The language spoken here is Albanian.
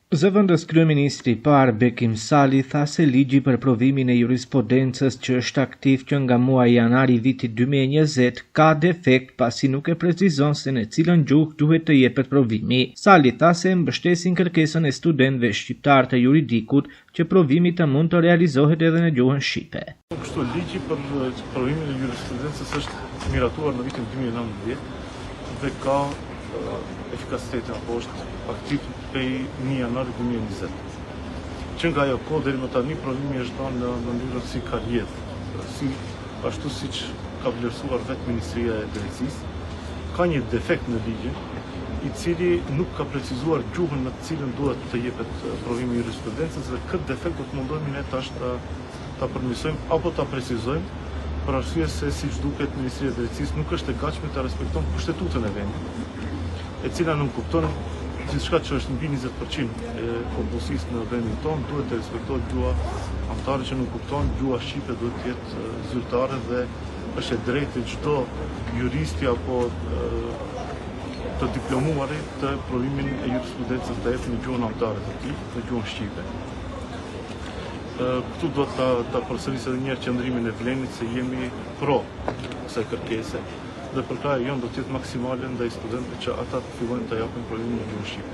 Zëvendëskryeministri i parë Bekim Sali tha se ligji për provimin e jurisprudencës që është aktiv që nga muaji janar i vitit 2020 ka defekt pasi nuk e precizon se në cilën gjuhë duhet të jepet provimi. Sali tha se mbështesin kërkesën e studentëve shqiptarë të juridikut që provimi të mund të realizohet edhe në gjuhën shqipe. Kështu, ligji për provimin e jurisprudencës është miratuar në vitin 2019 dhe ka efikasitetin apo është aktiv prej 1 janarit 2020. Që nga ajo kohë deri më tani provimi është dhënë në mënyrën si ka rrjedh, si ashtu siç ka vlerësuar vetë Ministria e Drejtësisë. Ka një defekt në ligjin, i cili nuk ka precizuar gjuhën në të cilën duhet të jepet provimi i jurisprudencës dhe këtë defekt do të mundohemi ne tash ta ta përmirësojmë apo ta precizojmë, për arsye se siç duket Ministria e Drejtësisë nuk është e gatshme ta respekton kushtetutën e vendit, e cila nënkupton gjithçka që është mbi 20% e popullsisë në vendin tonë duhet të respektohet gjuha amtare që nënkupton gjuha shqipe duhet të jetë zyrtare dhe është e drejtë e çdo juristi apo të diplomuari të provimin e jurisprudencës ta jep në gjuhën amtare të tij, në gjuhën shqipe. Këtu do ta ta përsëris edhe një herë qëndrimin e Vlenit se jemi pro kësaj kërkese dhe përkrahja jonë do të jetë maksimale ndaj studentëve që ata të fillojnë ta japin provimin në gjuhën shqipe.